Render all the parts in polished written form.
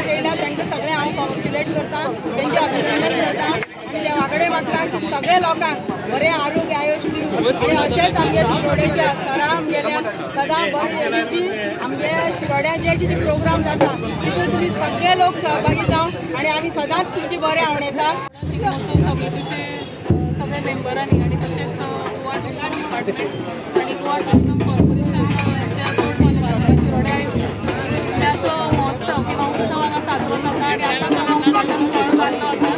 लोक येयला तांकां सगळें हांव कॉंग्रेच्युलेट करता, तेंचें अभिनंदन करता आनी देवा कडेन मागता की सगळ्या लोकांक बरें आरोग्य आयुश दिवं आनी अशेंच आमगे शिरोडेच्या सरा आमगेल्या सदां बरी अशी आमगे शिरोड्या जे कितें प्रोग्राम जाता तितून तुमी सगळे लोक सहभागी जावं आनी आमी सदांच तुमची बरें आवडटा. समितीचे सगळे मेंबरांनी आनी तशेंच गोवा टुरिझम डिपार्टमेंट आनी गोवा टुरिझम कॉर्पोरेशन ह्याच्या जोड शिरोड्या शिगम्याचो महोत्सव किंवा उत्सव हांगा साजरो जाता आनी आतां हांगा उद्घाटन सुवाळो जाल्लो आसा.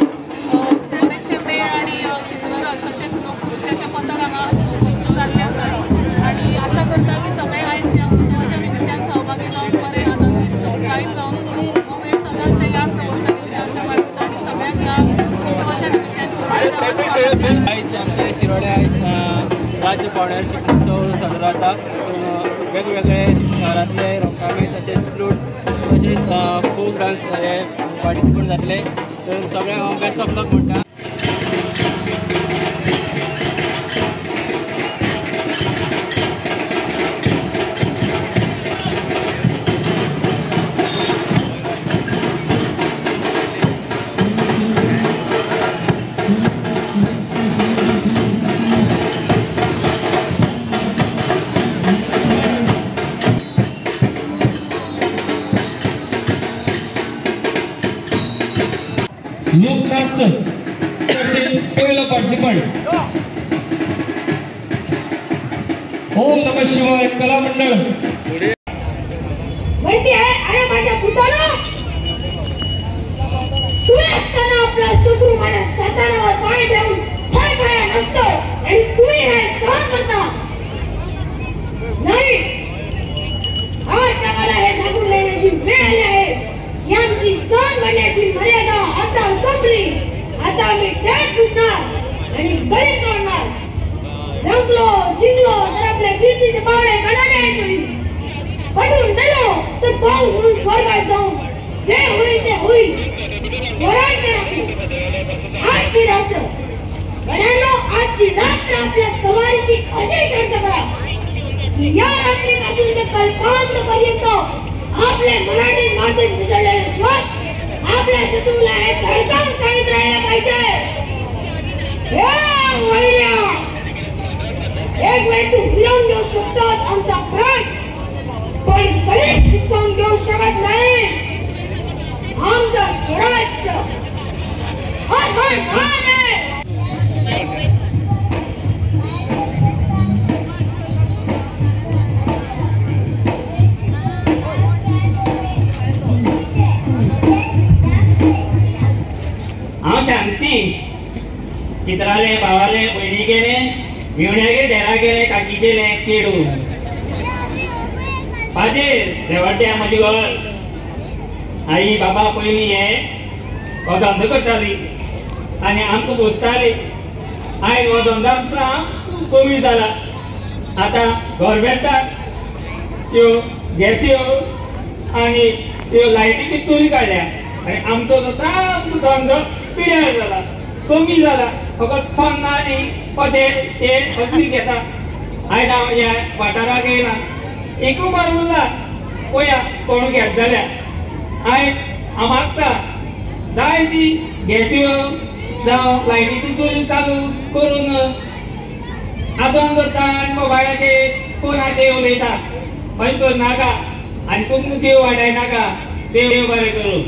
बरेचशे मेळ आनी चित्ररथ तशेंच लोकनृत्याचे पथक हांगा उपस्थित जाल्ले आसा आनी आशा करता की सगळे आयज ह्या उत्सवाच्या निमित्तान सहभागी जावन बरे आनंदीत उत्साहीत जावन हो वेळ सदांच ते याद दवरतले अशी आशा बाळगुता आनी सगळ्यांक ह्या उत्सवाच्या निमित्तान शिरोड्या आयज आमच्या शिरोड्या आयज राज्य पावंड्यार शिगमोत्सव साजरो जाता. वेगवेगळे शहरांतले रोमटामेळ तशेंच फ्लुट्स तशेंच फोक डान्स हे पार्टिसिपेट जातले. तर सगळ्यांक हांव बेस्ट ऑफ लक म्हणटा. लोकनाच सर्तीत पहिलो पार्टिसिपंट ओम नमः शिवाय कला मंडळ. म्हणते आहे, अरे माझ्या पुताला तू असताना आपला शत्रू माझ्या शतानावर पाय ठेवून थळथळ्या नसतो आणि तुम्ही हे सहन करता नाही. आज आम्हाला हे ठाकूर लेण्याची वेळ आली आहे. यांची सहन करण्याची मर्यादा आता संपली. आता आम्ही त्याच फुटणार आणि बळी तोडणार. जिंकलो जिंकलो तर आपल्या कीर्तीचे पावले गणाने होईल, पडून मेलो तर पाऊस म्हणून स्वर्गात जाऊन जे होईल ते होईल. स्वराज्य आजची रात्र गणानो, आजची रात्र आपल्या तवारीची अशी शर्त करा की या रात्रीपासून ते कल्पांत पर्यंत आपले मराठी मातीत मिसळलेले श्वास आपल्या शत्रूला हे धडकावून सांगित राहायला पाहिजे. एक वेळ तू हिरवून घेऊ शकतोस आमचा प्राण, पण कधीच हिसकावून घेऊ शकत नाहीस आमचं स्वराज्य. हर हर महादेव. हांव शांती चित्राले भावाले भयणी गेले मिवण्यागे देरा गेले काकी गेले चेडू पाजेर रेवाड्या म्हजें घर. आई बाबा पयलीं हे हो धंदो करताली आनी आमकां पोसताली. आयज हो धंदो आमचो कमी जाला. आतां गव्हर्मेंटान त्यो गॅस्यो आनी त्यो लायटीची चोरी काडल्या आनी आमचो तो सामको धंदो पिड्यार जाला, कमी जाला. फकत फोन आनी हॉटेल हे असली घेता. आयज हांव ह्या वाठाराक येयला एकू बार उरला पळया कोण घेत जाल्यार. आयज हांव मागता जाय ती गॅस्यो जावं लायटीची चोरी चालू करून आदोन करता आनी मोबायलाचेर फोनाचेर उलयता. अशें करनाका आनी तुमकां देव वाडयनाका. देव बरें करूं.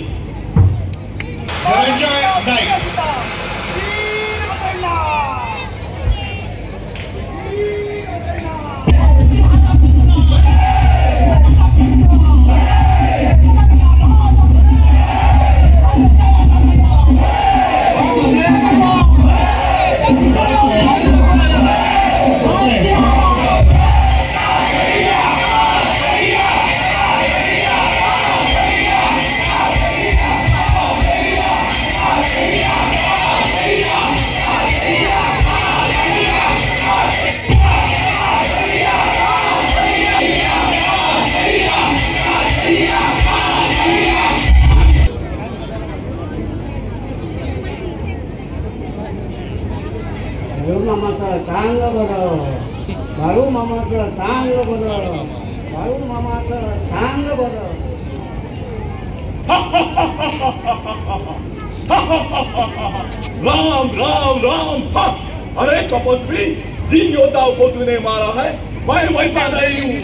बाळू मामाचं चांगलं बरं, बाळू मामाचं चांगलं बरं, बाळू मामाचं चांगलं बरं. राम राम राम। अरे तपस्वी, जिन योद्धाओं को तूने मारा है मैं वैसा नहीं हूँ।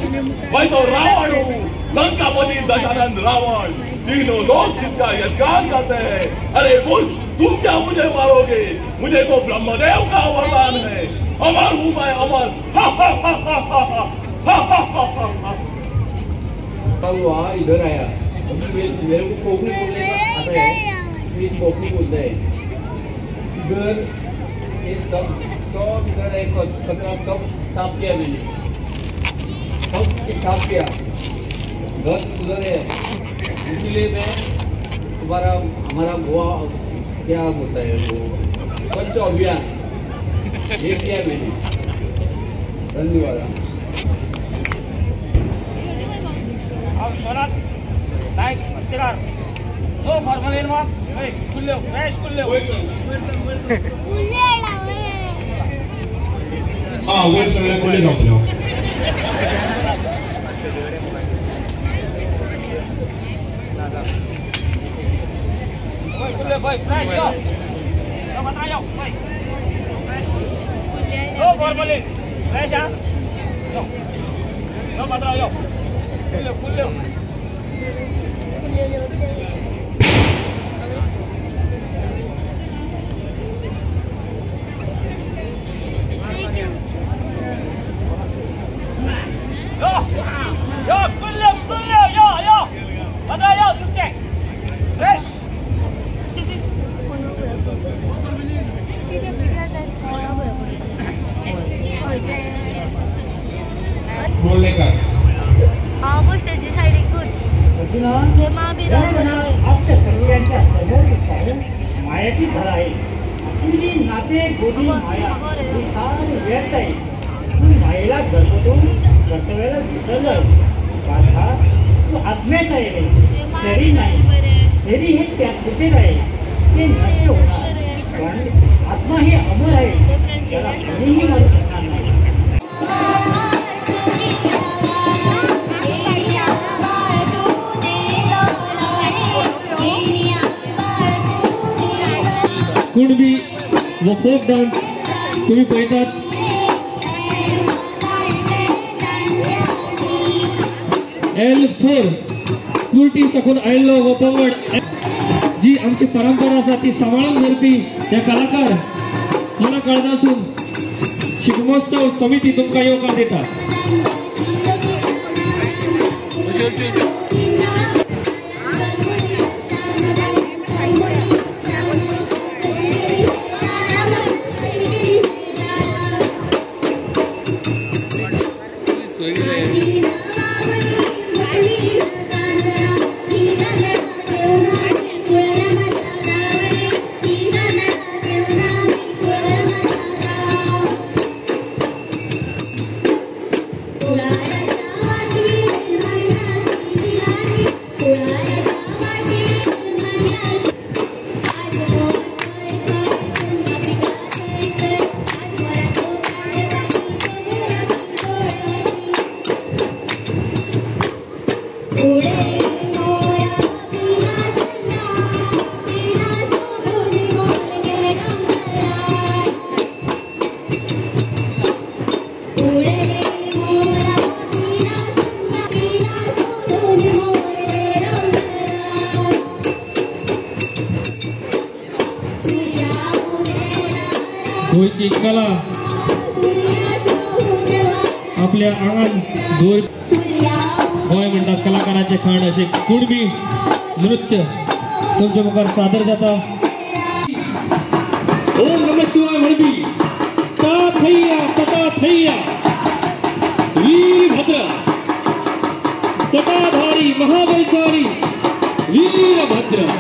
मैं तो रावण हूँ, लंकापति दशानंद रावण, तीनों लोग जिसका यशगान करते हैं। अरे मूर्ख, तुम क्या मुझे मारोगे? मुझे तो ब्रह्मदेव का वरदान है, अमर हूँ मैं, अमर। हुआ इधर आया, मेरे को कोकणी बोलने का आता है, कोकणी बोलता है। इधर ये सब सब इधर एक कचरा सब साफ किया मैंने, सब साफ किया, घर उधर है। इसीलिए मैं तुम्हारा हमारा गोवा क्या होता है वो स्वच्छ अभियान ये किया मैंने। धन्यवाद। विश्वनाथ नायक मस्तिरार, नो फॉर्मल मार्क्स, कुल्ले फ्रेश कुल्ले। हां वयर सगळे कुल्ले जावतले। कुल्ले भाई फ्रेश यो, यो मात्रा यो भाई, नो फॉर्मल फ्रेश हा, यो यो मात्रा यो कुल्ले कुल्ले। Yo, कुल्ले कुल्ले यो यो मात्रा यो नुस्ते फ्रेश। बोलने का मायाची धर आहे तुझी नाते गोदी माया ही सारी व्यर्थ आहे। तू मायेला गर्भतून कर्तव्याला विसरलं पार्था, तू आत्म्याच आहे रे, शरीर नाही। शरीर हे त्यात आहे, ते नष्ट होणार, पण आत्मा हे अमर आहे, त्याला कोणीही मारू शकणार नाही। कुणबी व फोक डान्स तुम्ही पळयतात। L4 कुर्टी साकून आयिल्लो हो पंगड, जी आमची परंपरा आसा ती सांबाळून धरपी हे कलाकार मना काळजासून शिगमोत्सव समिती तुमकां येवकार दिता। गोंयची कला आपल्या आंगान दवर गोंय म्हणटात कलाकाराचे खाण अशें कुणबी नृत्य तुमच्या मुखार सादर जाता। ओम नमः शिवाय म्हणपी ता थैया तथा थैया वीरभद्र जटाधारी महाबलशाली वीरभद्र।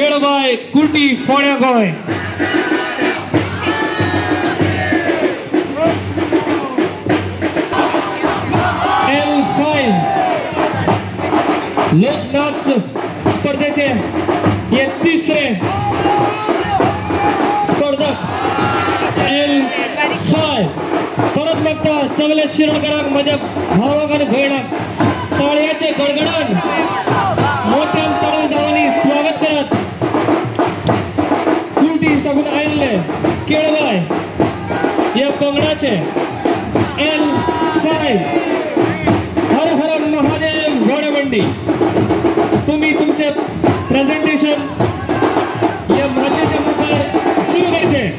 केळबाय कुर्टी फोण्या गोंय. L5 लोकनाच स्पर्धेचे हे तिसरे स्पर्धक L5. परत मागता सगळे शिरोडकरांक माझ्या भावाक आनी भयणाक ताळयाचे गडगडान मोठ्यान ताळयो जावांनी स्वागत करात. कुर्टी साकून आयिल्ले केळबाय ह्या पंगडाचे L5. हर हर महादेव घोडेमंडी. तुम्ही तुमचे प्रेझेंटेशन या माचेच्या मुखार सुरू करचे.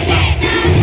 शेतार।